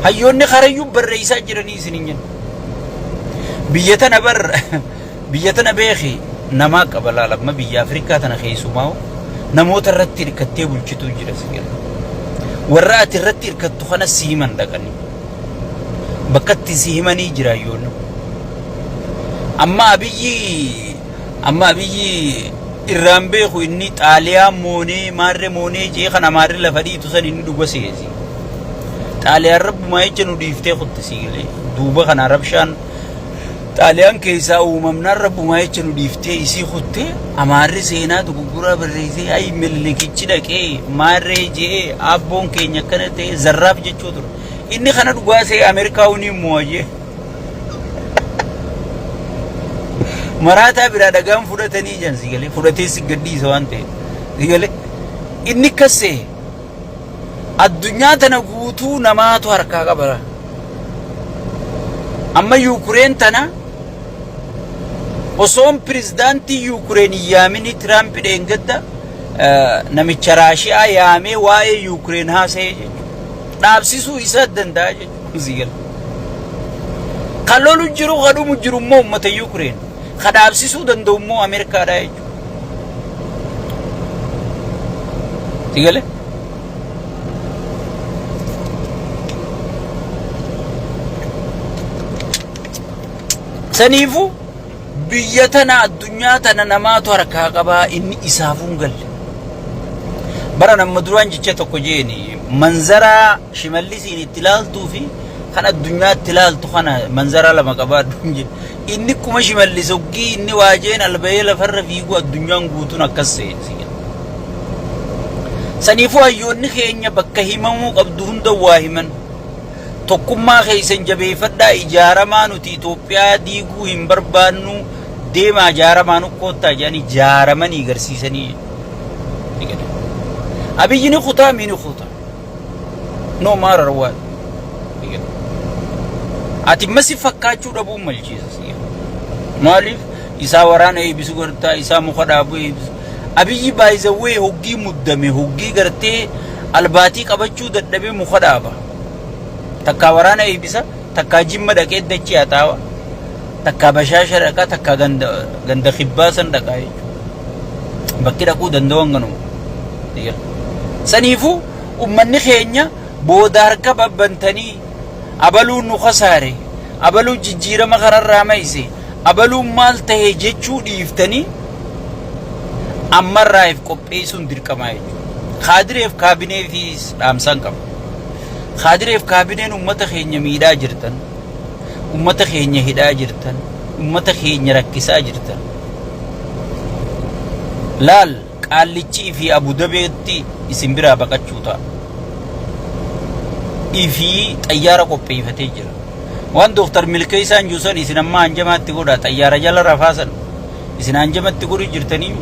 Hayyoonni karayyuu barreessaa jiranii isin hin jennu. Biyya tana bar biyya tana beeki namaa qaba laala amma biyya Afrikaa tana keessumaa namoota irratti hirkattee bulchituu jira si gala. Warra ati irratti hirkattu kana si himan dhaqanii. Bakka itti si himanii jira hayyoonni. Amma Abiyyi amma Abiyyi irraan beeku inni Xaaliyaan moonee maarree moonee jee kan Amaarri lafa dhiitu san inni dhuga seesi. Xaaliyaan rabbumaa jecha nu dhiiftee kutte si galee. Duuba kana rabshaan Xaaliyaan keessaa uumamnaan rabbumaa jecha nu dhiiftee isii kutte Amaarri seenaa dogoggoraa barreessee ay Minilikichi dhaqee maarree jee abboon keenya akkana ta'e zarraaf jechuu ture. Inni kana dhugaa se'ee Ameerikaa wuniin mo'a jee. Maraataa biraa dhagaan fudhatanii jan si galee fudhatee si gadhiisa waan ta'eef. Si galee inni akkas se'e addunyaa tana guutuu namaatu harkaa qaba. Amma Yuukureen tana osoon pirezidaantii Yuukureen hin yaamini Tiraamp dheengadda namicha Raashiyaa yaamee waa'ee Yuukureen haasa'ee jechuudha. Dhaabsisuu isaa danda'a jechuudha. Si gala. Kan lolu jiru kan dhumu jiru immoo uummata Yuukureen. Kan dhaabsisuu danda'u immoo Ameerikaadha jechuudha. Si gale? Saniifuu biyya tana addunyaa tana namaatu harkaa qabaa inni isaafuu hin galle. Bara nama duraan jecha tokko jeeni manzaraa Shimallisiin itti ilaaltuu fi kan addunyaa itti ilaaltu kana manzaraa lama qabaadhu hin jedhe. Inni akkuma Shimallis hoggii inni waa jeen albayee lafarra fiigu addunyaan guutuun akkas seeti. Saniifuu hayyoonni keenya bakka himamuu qabdu hunda waa himan. Tokkummaa keessan jabeeffadhaa ijaaramaa nuti Itoophiyaa diiguu hin barbaannu deemaa ijaaramaa nu koottaa jedhanii jaaramanii garsiisanii. Abiyyi ni kutaa mii ni kutaa. No matter what. Ati imma si fakkaachuu dhabuun malchiisa si. Maaliif isaa waraana eebbisu gartaa isaa muka dhaabu eebbisu. Abiyyi by the way hoggii muddame hoggii gartee albaatii qabachuu dadhabee muka dhaaba. Takkaa waraana eebbisa takkaa jimma dhaqee dachii haxaawa takkaa bashaasha dhaqaa takkaa ganda ganda kibbaa san dhaqaa jechuudha. Bakki dhaquu danda'u hanganuma. Saniifuu ummanni keenya booda harka babbantanii abaluun nu kasaare abaluun jijjiirama kanarraa mayse abaluun maal tahe jechuu dhiiftanii ammarraa if qopheessuun dirqamaa jechuudha. Kaadireef kaabineefis dhaamsaan qaba. Kaadireef kaabineen ummata keenya miidhaa jirtan, ummata keenya hidhaa jirtan, ummata keenya rakkisaa jirtan. Laal qaallichi ifii Abu Dabeetti isin biraa baqachuu ta'a. Ifii xayyaara qopheeffatee jira. Waan Dooktar Milkeessaan jiru san isin amma hanjamaatti godha xayyaara jala rafaa san isin hanjamatti godhu jirtanii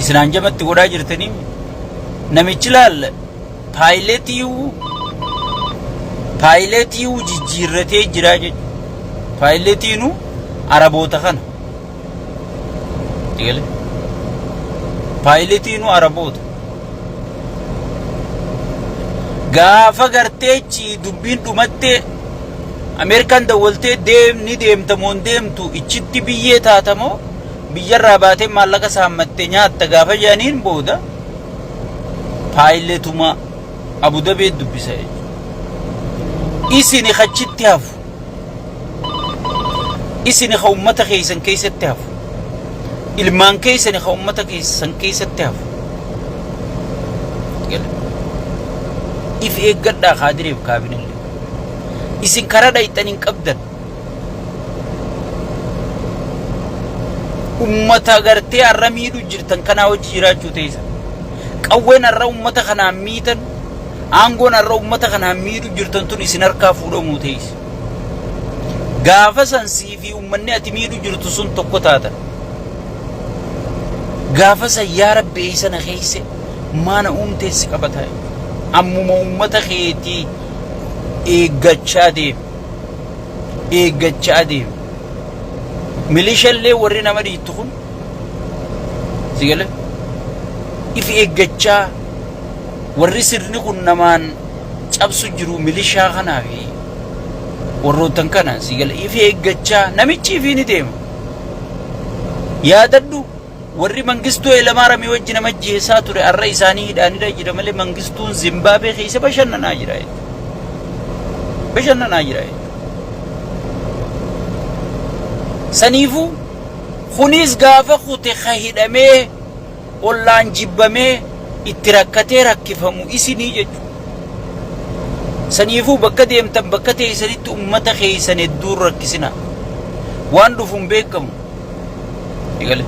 isin hanjamatti godhaa jirtanii namichi laal paayileetiiwuu jijjiirratee jira jechuudha. Paayiletiinuu Araboota kana. Eegale. Paayiletiinuu Araboota. Gaafa garteechi dubbiin dhumattee Ameerikaan dawwaltee deem ni deemta moo hin deemtu ichitti biyyee taata moo biyyarraa baatee maallaqa saammattee nyaatta gaafa jedhaniin booda paayiletuma Abu Dabee dubbisa jechuudha. Isini achitti hafu. Isini ka ummata keessan keessatti hafu. Ilmaan keessani ka ummata keessan keessatti hafu. If eeggadhaa kaadireef kaabinellee. Isin karaa dhayxan hin qabdan. Ummata gartee har'a miidhu jirtan kanaa wajji jiraachuu teessan. Qawween har'a ummata kanaan miitan, aangoon har'a ummata kanaan miidhu jirtan tun isin harkaa fuudhamuu teessi. Gaafa san sii fi ummanni ati miidhu jirtu sun tokko taatan. Gaafa san yaa Rabbi eessa na keesse maana uumtee si qabataa. Ammuma ummata keetii eeggachaa deemi. Eeggachaa deemi. Milishallee warri nama dhiittu kun si galee if eeggachaa warri sirni kun namaan cabsu jiru milishaa kanaa fi warroottan kana si gala if eeggachaa namichi ifii ni deema. Yaadadhu warri Mangistuu Hayilamaariyaamii wajji nama ajjeesaa ture har'a isaanii hidhaanidha jira malee Mangistuun Zimbaabuwee keessa bashannanaa jira jechuudha. Bashannanaa jira jechuudha. Saniifuu kunis gaafa kute ka hidhamee ollaan jibbamee itti rakkatee rakkifamu isinii jechuudha. Saniifuu bakka deemtan bakka teessanitti ummata keessan hedduun rakkisina. Waan dhufu hin beekamu. Eegale.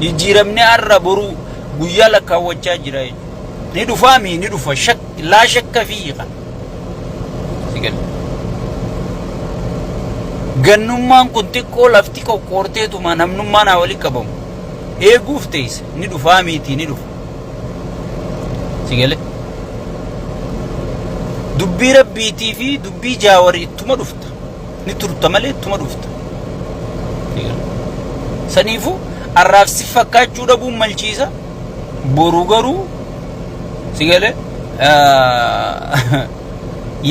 Jijjiiramni har'a boruu guyyaa lakkaawwachaa jira jechuudha. Ni dhufaami ni dhufa shak laa shakka fi kan. Eegale. Gannummaan kun xiqqoo lafti qoqqoorteetuma namnummaan haa walitti qabamu. Eeguuf teessa ni dhufaa miti ni dhufa. Si gale? Dubbii rabbiitii fi dubbii jaawar ittuma dhufta. Ni turta malee ittuma dhufta. Si gale? Saniifuu arraaf si fakkaachuu dhabuun malchiisa. Boru garuu si gale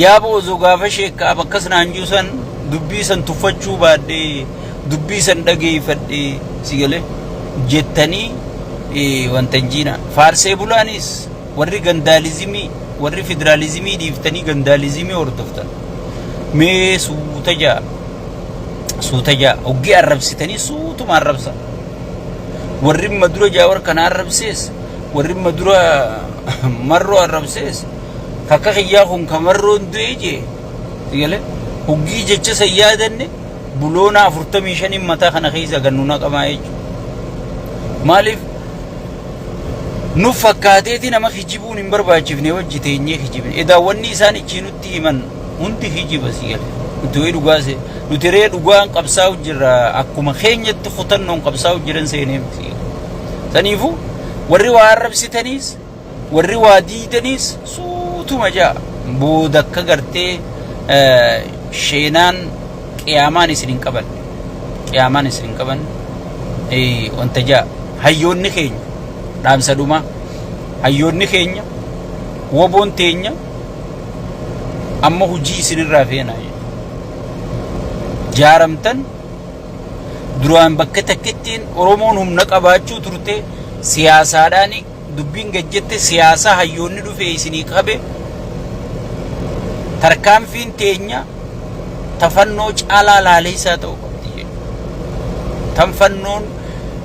yaaba osoo gaafa sheekkaaf akkas naan jiru san dubbii san tuffachuu baadhee dubbii san dhageeffadhee si gale jettanii wanta hin jiina. Faarsee bulaanis warri gandaalizimii warri federaalizimii dhiiftanii gandaalizimii hordoftan mee suuta jaa suuta jaa hoggii arrabsitanii suutuma arrabsa. Warri madura jaawar kana arrabsees warri madura marroo arrabsees kakka kiyyaa kun kamarroon du'e jee si gale hoggii jecha san yaadanne buloona 45 mataa kana keessa gannu naqamaa jechuudha. Maaliif nu fakkaateeti nama kijibuun hin barbaachifne wajji teenyee kijibne. Edaa wanni isaan ichii nutti himan hundi kijiba si gale. Nuti wayii dhugaa see nuti ree dhugaan qabsaa'u jirra akkuma keenyatti kutannoon qabsaa'u jiran seenee miti. Saniifuu warri waa arrabsitaniis warri waa diidaniis suutuma ja'a booda akka gartee sheenaan qiyaamaan isin hin qabanne qiyaamaan isin hin qabanne wanta ja'a hayyoonni keenya dhaamsa dhumaa hayyoonni keenya woboon teenya amma hujii isinirraa feena jaaramtan duraan bakka takkittiin Oromoon humna qabaachuu turte siyaasaadhaan dubbiin gad jette siyaasaa hayyoonni dhufe isinii qabe tarkaanfiin teenya tafannoo caalaa laaleessaa ta'uu qabdi jechuudha. Tan fannoon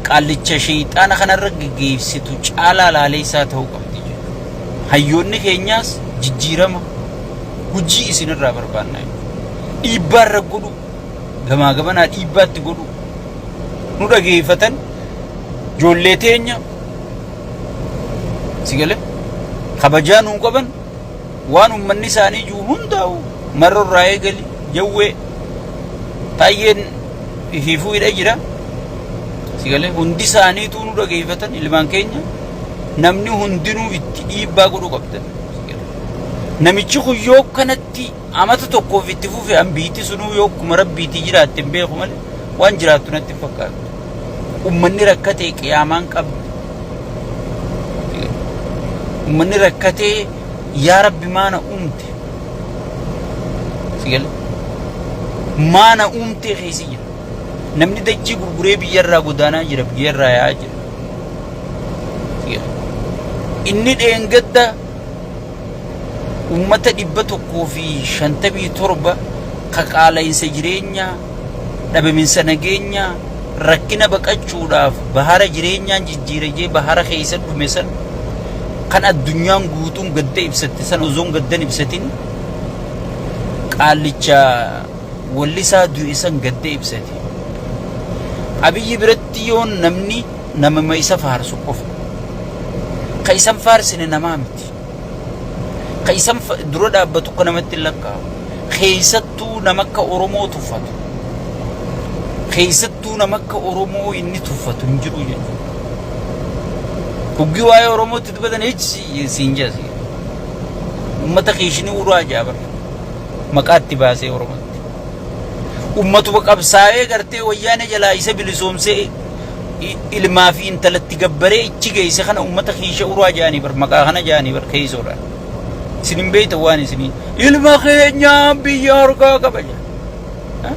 qaallicha sheeyxaana kanarra geggeessitu caalaa laaleessaa ta'uu qabdi jechuudha. Hayyoonni keenyaas jijjiirama hojii isinirraa barbaanna jechuudha. Dhiibbaa irra godhu gamaa gamanaa dhiibbaatti godhu nu dhageeffatan ijoollee teenya si gale kabajaa nuu qaban waan ummanni isaanii jiru hundaa'u marra irraa eegali jawwee taayyeen ifiifuu hidha jira si gale hundi isaaniituu nu dhageeffatan ilmaan keenya namni hundinuu itti dhiibbaa godhuu qabdan si gale namichi kun yoo kanatti amata tokkoof itti fufe an biitti sunuu yoo akkuma rabbiitii jiraatte hin beeku malee waan jiraattu natti hin fakkaatu. Ummanni rakkatee qiyaamaan qabdu. Ummanni rakkatee yaa rabbi maana uumte. Si gale? Maana uumtee keessa jira. Namni dachii gurguree biyyarraa godaanaa jira biyyarraa yaa'aa jira. Si gale? Inni dheengadda ummata 157 ka qaala'insa jireenyaa, dhabaminsa nageenyaa, rakkina baqachuudhaaf bahara jireenyaan jijjiira jee bahara keessa dhume san kan addunyaan guutuun gadda ibsatte san osoon gaddan ibsatin qaallicha wallisaa du'e san gadda ibsate. Abiyyi biratti yoon namni namama isa faarsu qofa. Ka isan faarsine namaa miti. Ka isan dura dhaabbatu akka namatti hin lakkaa'u. Keessattuu nama akka Oromoo tuffatu. Keessattuu nama akka Oromoo inni tuffatu hin jiru jechuudha. Hoggii waa'ee Oromootti dubbatan echi siin jedha. Uummata keeshinii uraa jaa bara. Maqaa itti baasee Oromootti. Uummatuma qabsaa'ee gartee wayyaanee jalaa isa bilisoomsee ilmaa fi intalatti gabbaree ichi geesse kana uummata kiisha uraa jedhanii bar maqaa kana jedhanii bar keessoodhaan. Isin hin beektan waan isinii. Ilma keenyaa biyya harkaa qaba jedha.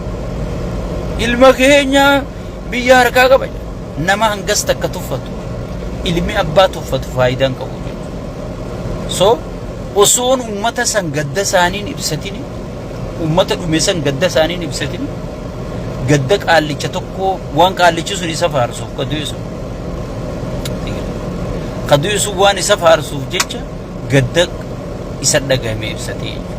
Ilma keenyaa biyya harkaa qaba jedha. Nama hangas takka tuffatu. Ilmi abbaa tuffatu faayidaan qabu jechuudha. So osoon uummata san gadda isaaniin ibsatini uummata dhume san gadda isaaniin ibsatini gadda qaallicha tokko waan qaallichi sun isa faarsuuf ka du'e sun ka du'e sun waan isa faarsuuf jecha gadda isa dhagahame ibsatee jechuudha.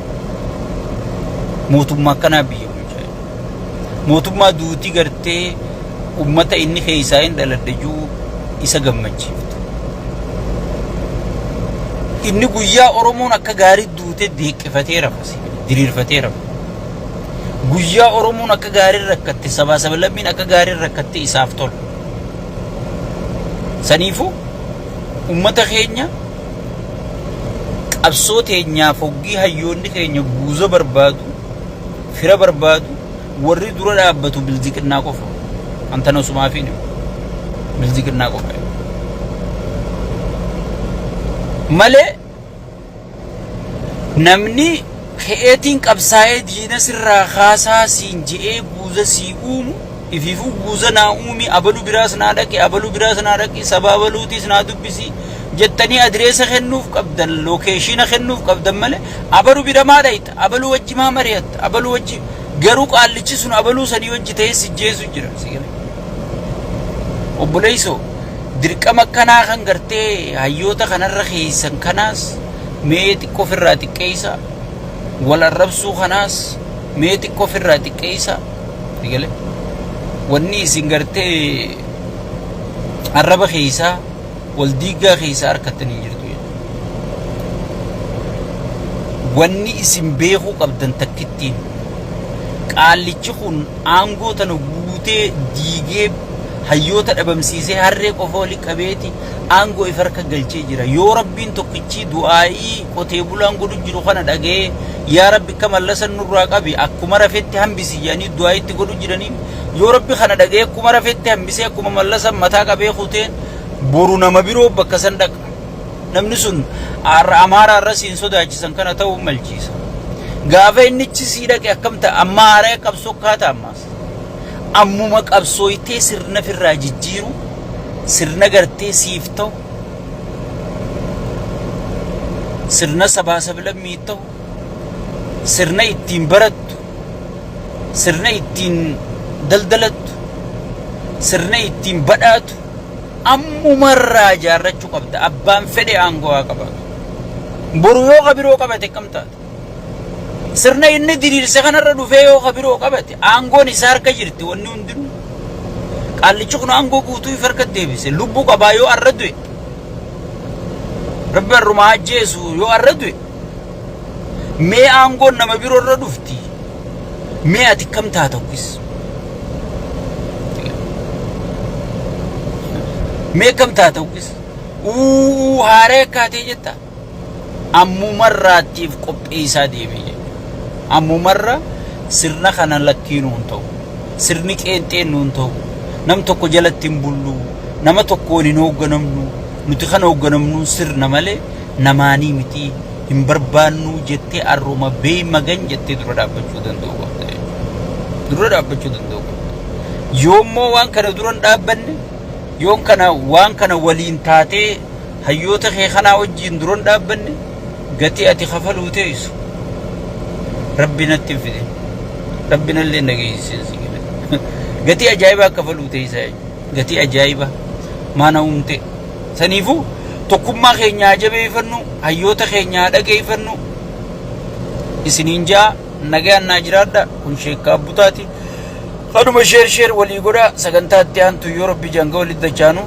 Mootummaa akkanaa biyya bulchaa jechuudha. Mootummaa duuti gartee ummata inni keessaa hin dhaladhe jiru isa gammachiiftu. Inni guyyaa Oromoon akka gaarii duute deeqqifatee rafa, diriirfatee rafa. Guyyaa Oromoon akka gaarii rakkatte sabaa sablammiin akka gaarii rakkatte isaaf tola. Saniifuu ummata keenya qabsoo teenyaaf hoggii hayyoonni keenya guuza barbaadu, fira barbaadu, warri dura dhaabbatu bilziqinnaa qofa. Antana osumaafiin himu. Bilziqinnaa qofa. Malee namni ka'eetiin qabsaa'ee diina sirraa kaasaa siin je'ee guuza sii uumu ifiifuu guuza naa uumi abalu biraas naa dhaqi abalu biraas naa dhaqi saba abaluutiis naa dubbisi jettanii adireesa kennuuf qabdan lookeeshina kennuuf qabdan malee abalu bira maa dhayxa abalu wajji maa mari'atta abalu wajji garuu qaallichi sun abaluu sanii wajji ta'ee si jeesu jira si galee obboleessoo dirqama akkanaa kan gartee hayyoota kanarra keessan kanaas mee xiqqoo ofirraa xiqqeessa wal arrabsuu kanaas mee xiqqoo ofirraa xiqqeessa si galee wanni isin gartee arraba keessaa wal diiggaa keessaa harkattan hin jirtu jechuudha. Wanni isin beekuu qabdan takkittiin qaallichi kun aangoo tana guutee diigee hayyoota dhabamsiisee harree qofa wali qabeeti aangoo if harka galchee jira. Yoo rabbiin tokkichi du'aa'ii qotee bulaan godhu jiru kana dhaga'ee yaa rabbi akka mallasan nurraa qabi akkuma rafetti hambisi jedhanii du'aa'itti godhu jiranii yoo rabbi kana dhaga'ee akkuma rafetti hambisee akkuma mallasan mataa qabee kuteen boru nama biroo bakka san dhaqa. Namni sun har'a Amaaraa irra siin sodaachisan kana ta'uu malchiisa. Gaafa innichi sii dhaqe akkam ta'a? Amma haaraya qabsoo kaata ammaas. Ammuma qabsooytee sirna firraa jijjiiru, sirna gartee siif ta'u, sirna sabaa sablammii ta'u, sirna ittiin barattu, sirna ittiin daldalattu, sirna ittiin badhaatu ammumarraa ijaarrachuu qabda. Abbaan fedhe aangoo haa qabaatu. Boru yoo ka biroo qabate akkam taata? Sirna inni diriirse kanarra dhufee yoo ka biroo qabate aangoon isaa harka jirti wanni hundinuu. Qaallichi kun aangoo guutuu if harka deebise. Lubbuu qabaa yoo arra du'e. Rabbi arrumaa ajjeesu yoo arra du'e. Mee aangoon nama biroo irra dhufti. Mee ati kam taata uffis? Mee kam taata uffis? Uuu haaree akkaatee jetta. Ammumarraattiif qopheessaa deemee jechuudha. Ammumarra sirna kana lakkii nuun ta'u. Sirni qeenxeen nuun ta'u. Nam tokko jalatti hin bullu. Nama tokkoon hin hoogganamnu. Nuti kan hoogganamnu sirna malee namaanii miti hin barbaannu jettee arruma beey magan jettee dura dhaabbachuu danda'uu qabda jechuudha. Dura dhaabbachuu danda'uu qabda. Yoommoo waan kana dura hin dhaabbanne yoon kana waan kana waliin taatee hayyoota kee kanaa wajjin dura hin dhaabbanne gatii ati kafaluu teessu rabbi natti hin fidin. Rabbi nallee na geessisin si jedhe. Gatii ajaa'ibaa kafaluu teessaa jechuudha. Gatii ajaa'ibaa maana uumtee. Saniifuu tokkummaa keenya haa jabeeffannu, hayyoota keenya haa dhageeffannu. Isiniin ja'a nagaan naa jiraadha. Kun sheekkaa Abbutaati. Kanuma sheer sheer walii godhaa sagantaa itti aantu yoo rabbi janga walitti dachaanu.